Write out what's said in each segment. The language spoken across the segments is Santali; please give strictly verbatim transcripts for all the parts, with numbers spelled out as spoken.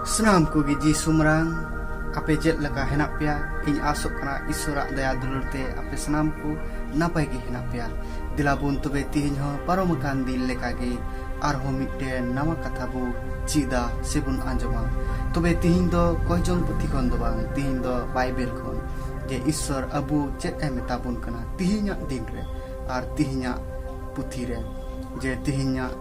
ᱥᱟᱱᱟᱢ ᱠᱚᱜᱮ ᱡᱤᱥᱩ ᱢᱟᱨᱟᱝ, ᱟᱯᱮ ᱪᱮᱫ ᱞᱮᱠᱟ ᱦᱮᱱᱟᱜ ᱯᱮᱭᱟ? ᱤᱧ ᱟᱥᱚᱜ ᱠᱟᱱᱟ ᱤᱥᱚᱨᱟᱜ ᱫᱟᱭᱟ ᱫᱩᱞᱟᱹᱲ ᱛᱮ ᱟᱯᱮ ᱥᱟᱱᱟᱢ ᱠᱚ ᱱᱟᱯᱟᱭ ᱜᱮ ᱦᱮᱱᱟᱜ ᱯᱮᱭᱟ᱾ ᱫᱮᱞᱟ ᱵᱚᱱ ᱛᱚᱵᱮ ᱛᱤᱦᱤᱧ ᱦᱚᱸ ᱯᱟᱨᱚᱢ ᱟᱠᱟᱱ ᱫᱤᱱ ᱞᱮᱠᱟᱜᱮ ᱟᱨᱦᱚᱸ ᱢᱤᱫᱴᱮᱱ ᱱᱟᱣᱟ ᱠᱟᱛᱷᱟ ᱵᱚ ᱪᱮᱫᱟ ᱥᱮᱵᱚᱱ ᱟᱸᱡᱚᱢᱟ᱾ ᱛᱚᱵᱮ ᱛᱤᱦᱤᱧ ᱫᱚ ᱠᱚᱭᱡᱚᱞ ᱯᱩᱛᱷᱤ ᱠᱷᱚᱱ ᱫᱚ ᱵᱟᱝ, ᱛᱤᱦᱤᱧ ᱫᱚ ᱵᱟᱭᱵᱮᱞ ᱠᱷᱚᱱ, ᱡᱮ ᱤᱥᱚᱨ ᱟᱵᱚ ᱪᱮᱫ ᱮ ᱢᱮᱛᱟ ᱵᱚᱱ ᱠᱟᱱᱟ ᱛᱤᱦᱤᱧᱟᱜ ᱫᱤᱱ ᱨᱮ ᱟᱨ ᱛᱤᱦᱤᱧᱟᱜ ᱯᱩᱛᱷᱤ ᱨᱮ, ᱡᱮ ᱛᱤᱦᱤᱧᱟᱜ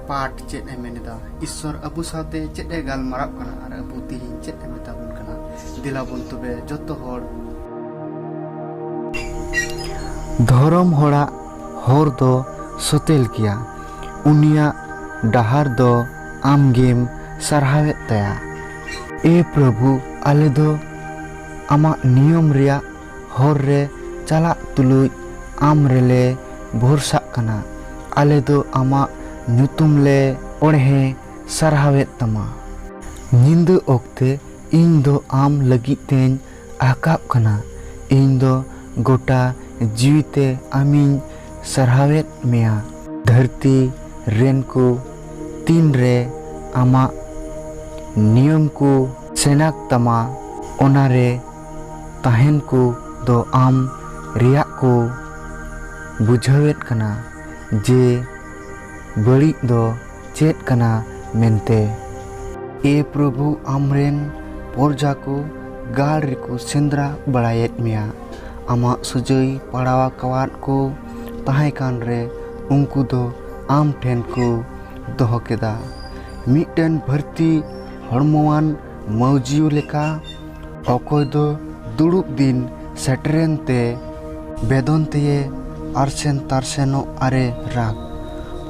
ᱯᱟᱴ ᱪᱮᱫ ᱮ ᱢᱮᱱ ᱮᱫᱟ, ᱤᱥᱚᱨ ᱟᱵᱚ ᱥᱟᱶᱛᱮ ᱪᱮᱫ ᱮ ᱜᱟᱞᱢᱟᱨᱟᱜ ᱠᱟᱱᱟ ᱟᱨ ᱟᱵᱚ ᱛᱤᱦᱤᱧ ᱪᱮᱫ ᱮ ᱢᱮᱛᱟ ᱵᱚᱱ ᱠᱟᱱᱟ᱾ ᱫᱮᱞᱟ ᱵᱚᱱ ᱛᱚᱵᱮ ᱡᱚᱛᱚ ᱦᱚᱲ᱾ ᱫᱷᱚᱨᱚᱢ ᱦᱚᱲᱟᱜ ᱦᱚᱨ ᱫᱚ ᱥᱚᱛᱮᱞ ᱜᱮᱭᱟ, ᱩᱱᱤᱭᱟᱜ ᱰᱟᱦᱟᱨ ᱫᱚ ᱟᱢᱜᱮᱢ ᱥᱟᱨᱦᱟᱣᱮᱫ ᱛᱟᱭᱟ᱾ ᱮ ᱯᱨᱚᱵᱷᱩ, ᱟᱞᱮ ᱫᱚ ᱟᱢᱟᱜ ᱱᱤᱭᱚᱢ ᱨᱮᱭᱟᱜ ᱦᱚᱨ ᱨᱮ ᱪᱟᱞᱟᱜ ᱛᱩᱞᱩᱡ ᱟᱢ ᱨᱮᱞᱮ ᱵᱷᱚᱨᱥᱟᱜ ᱠᱟᱱᱟ᱾ ᱟᱞᱮ ᱫᱚ ᱟᱢᱟᱜ ᱧᱩᱛᱩᱢ ᱞᱮ ᱚᱬᱦᱮ ᱥᱟᱨᱦᱟᱣᱮᱫ ᱛᱟᱢᱟ᱾ ᱧᱤᱫᱟᱹ ᱚᱠᱛᱮ ᱤᱧ ᱫᱚ ᱟᱢ ᱞᱟᱹᱜᱤᱫ ᱛᱮᱧ ᱟᱦᱠᱟᱵ ᱠᱟᱱᱟ᱾ ᱤᱧ ᱫᱚ ᱜᱚᱴᱟ ᱡᱤᱣᱤᱛᱮ ᱟᱢᱤᱧ ᱥᱟᱨᱦᱟᱣᱮᱫ ᱢᱮᱭᱟ᱾ ᱫᱷᱟᱹᱨᱛᱤ ᱨᱮᱱ ᱠᱚ ᱛᱤᱱᱨᱮ ᱟᱢᱟᱜ ᱱᱤᱭᱚᱢ ᱠᱚ ᱥᱮᱱᱟᱜ ᱛᱟᱢᱟ, ᱚᱱᱟᱨᱮ ᱛᱟᱦᱮᱱ ᱠᱚ ᱫᱚ ᱟᱢ ᱨᱮᱭᱟᱜ ᱠᱚ ᱵᱩᱡᱷᱟᱹᱣᱮᱫ ᱠᱟᱱᱟ ᱡᱮ ᱵᱟᱹᱲᱤᱡ ᱫᱚ ᱪᱮᱫ ᱠᱟᱱᱟ ᱢᱮᱱᱛᱮ᱾ ᱮ ᱯᱨᱚᱵᱷᱩ, ᱟᱢᱨᱮᱱ ᱯᱚᱨᱡᱟ ᱠᱚ ᱜᱟᱲ ᱨᱮᱠᱚ ᱥᱮᱸᱫᱽᱨᱟ ᱵᱟᱲᱟᱭᱮᱫ ᱢᱮᱭᱟ᱾ ᱟᱢᱟᱜ ᱥᱚᱡᱟᱹᱭ ᱯᱟᱲᱟᱣ ᱟᱠᱟᱣᱟᱫ ᱠᱚ ᱛᱟᱦᱮᱸ ᱠᱟᱱ ᱨᱮ ᱩᱱᱠᱩ ᱫᱚ ᱟᱢ ᱴᱷᱮᱱ ᱠᱚ ᱫᱚᱦᱚ ᱠᱮᱫᱟ᱾ ᱢᱤᱫᱴᱮᱱ ᱵᱷᱟᱹᱨᱛᱤ ᱦᱚᱲᱢᱚᱣᱟᱱ ᱢᱟᱹᱣᱡᱤᱭᱩ ᱞᱮᱠᱟ, ᱚᱠᱚᱭ ᱫᱚ ᱫᱩᱲᱩᱵ ᱫᱤᱱ ᱥᱮᱴᱮᱨᱮᱱ ᱛᱮ ᱵᱮᱫᱚᱱ ᱛᱮᱭᱮ ᱟᱨᱥᱮᱱ ᱛᱟᱨᱥᱮᱱᱚᱜ ᱟᱨᱮ ᱨᱟᱜᱽ,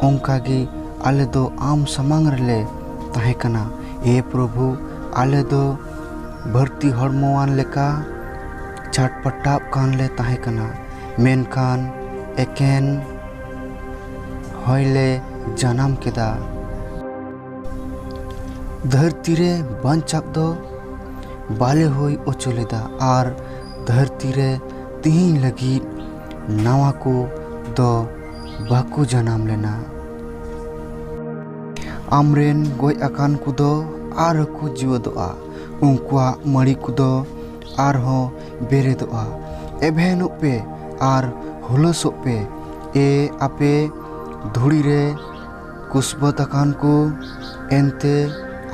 ᱚᱱᱠᱟᱜᱮ ᱟᱞᱮ ᱫᱚ ᱟᱢ ᱥᱟᱢᱟᱝ ᱨᱮᱞᱮ ᱛᱟᱦᱮᱸ ᱠᱟᱱᱟ᱾ ᱮ ᱯᱨᱚᱵᱷᱩ, ᱟᱞᱮ ᱫᱚ ᱵᱷᱟᱹᱨᱛᱤ ᱦᱚᱲᱢᱚᱣᱟᱱ ᱞᱮᱠᱟ ᱪᱷᱟᱴᱯᱟᱴᱟᱜ ᱠᱟᱱ ᱞᱮ ᱛᱟᱦᱮᱸ ᱠᱟᱱᱟ, ᱢᱮᱱᱠᱷᱟᱱ ᱮᱠᱮᱱ ᱦᱚᱭ ᱞᱮ ᱡᱟᱱᱟᱢ ᱠᱮᱫᱟ᱾ ᱫᱷᱟᱹᱨᱛᱤ ᱨᱮ ᱵᱟᱧᱪᱟᱣ ᱫᱚ ᱵᱟᱞᱮ ᱦᱩᱭ ᱚᱪᱚ ᱞᱮᱫᱟ ᱟᱨ ᱫᱷᱟᱹᱨᱛᱤ ᱨᱮ ᱛᱤᱦᱤᱧ ᱞᱟᱹᱜᱤᱫ ᱱᱟᱣᱟ ᱠᱚ ᱫᱚ ᱵᱟᱠᱚ ᱡᱟᱱᱟᱢ ᱞᱮᱱᱟ᱾ ᱟᱢᱨᱮᱱ ᱜᱚᱡ ᱟᱠᱟᱱ ᱠᱚᱫᱚ ᱟᱨᱦᱚᱸ ᱠᱚ ᱡᱤᱣᱮᱫᱚᱜᱼᱟ᱾ ᱩᱱᱠᱩᱣᱟᱜ ᱢᱟᱹᱲᱤ ᱠᱚᱫᱚ ᱟᱨᱦᱚᱸ ᱵᱮᱨᱮᱫᱚᱜᱼᱟ᱾ ᱮᱵᱷᱮᱱᱚᱜ ᱯᱮ ᱟᱨ ᱦᱩᱞᱟᱹᱥᱚᱜ ᱯᱮ, ᱮ ᱟᱯᱮ ᱫᱷᱩᱲᱤ ᱨᱮ ᱠᱩᱥᱵᱟᱹᱛ ᱟᱠᱟᱱ ᱠᱚ, ᱮᱱᱛᱮ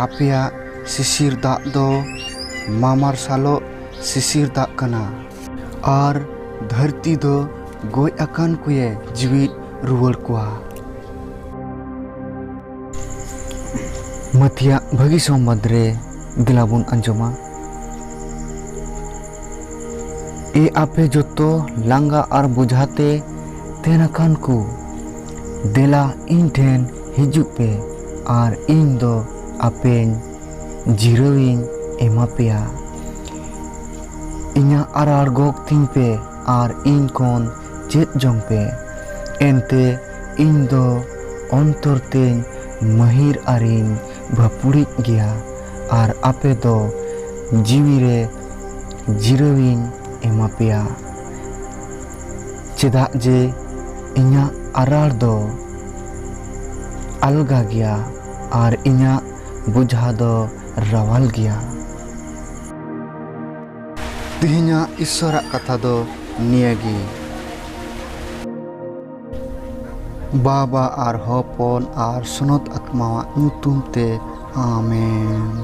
ᱟᱯᱮᱭᱟᱜ ᱥᱤᱥᱤᱨ ᱫᱟᱜ ᱫᱚ ᱢᱟᱢᱟᱨᱥᱟᱞᱚᱜ ᱥᱤᱥᱤᱨ ᱫᱟᱜ ᱠᱟᱱᱟ, ᱟᱨ ᱫᱷᱟᱹᱨᱛᱤ ᱫᱚ ᱜᱚᱡ ᱟᱠᱟᱱ ᱠᱚᱭᱮ ᱡᱤᱣᱤᱫ ᱨᱩᱣᱟᱹᱲ ᱠᱚᱣᱟ᱾ ᱢᱟᱹᱛᱤᱭᱟᱜ ᱵᱷᱟᱹᱜᱤ ᱥᱚᱢᱵᱟᱫ ᱨᱮ ᱫᱮᱞᱟ ᱵᱚᱱ ᱟᱸᱡᱚᱢᱟ᱾ ᱮ ᱟᱯᱮ ᱡᱚᱛᱚ ᱞᱟᱸᱜᱟ ᱟᱨ ᱵᱚᱡᱷᱟ ᱛᱮ ᱛᱮᱱ ᱟᱠᱟᱱ ᱠᱚ, ᱫᱮᱞᱟ ᱤᱧ ᱴᱷᱮᱱ ᱦᱤᱡᱩᱜ ᱯᱮ, ᱟᱨ ᱤᱧ ᱫᱚ ᱟᱯᱮᱧ ᱡᱤᱨᱟᱹᱣᱤᱧ ᱮᱢᱟ ᱯᱮᱭᱟ᱾ ᱤᱧᱟᱜ ᱟᱨᱟᱲ ᱜᱚᱜ ᱛᱤᱧ ᱯᱮ ᱟᱨ ᱤᱧ ᱠᱷᱚᱱ ᱪᱮᱫ ᱡᱚᱝ ᱯᱮ, ᱮᱱᱛᱮ ᱤᱧ ᱫᱚ ᱚᱱᱛᱚᱨ ᱛᱮᱧ ᱢᱟᱹᱦᱤᱨ ᱟᱨᱤᱧ ᱵᱷᱟᱹᱯᱩᱲᱤᱡ ᱜᱮᱭᱟ, ᱟᱨ ᱟᱯᱮ ᱫᱚ ᱡᱤᱣᱤ ᱨᱮ ᱡᱤᱨᱟᱹᱣᱤᱧ ᱮᱢᱟ ᱯᱮᱭᱟ᱾ ᱪᱮᱫᱟᱜ ᱡᱮ ᱤᱧᱟᱜ ᱟᱨᱟᱲ ᱫᱚ ᱟᱞᱜᱟ ᱜᱮᱭᱟ ᱟᱨ ᱤᱧᱟᱜ ᱵᱚᱡᱷᱟ ᱫᱚ ᱨᱟᱣᱟᱞ ᱜᱮᱭᱟ᱾ ᱛᱮᱦᱮᱧᱟᱜ ᱤᱥᱚᱨᱟᱜ ᱠᱟᱛᱷᱟ ᱫᱚ ᱱᱤᱭᱟᱹ ᱜᱮ᱾ ᱵᱟᱵᱟ ᱟᱨ ᱦᱚᱯᱚᱱ ᱟᱨ ᱥᱚᱱᱚᱛ ᱟᱛᱢᱟᱣᱟᱜ ᱧᱩᱛᱩᱢ ᱛᱮ, ᱟᱢᱮᱱ᱾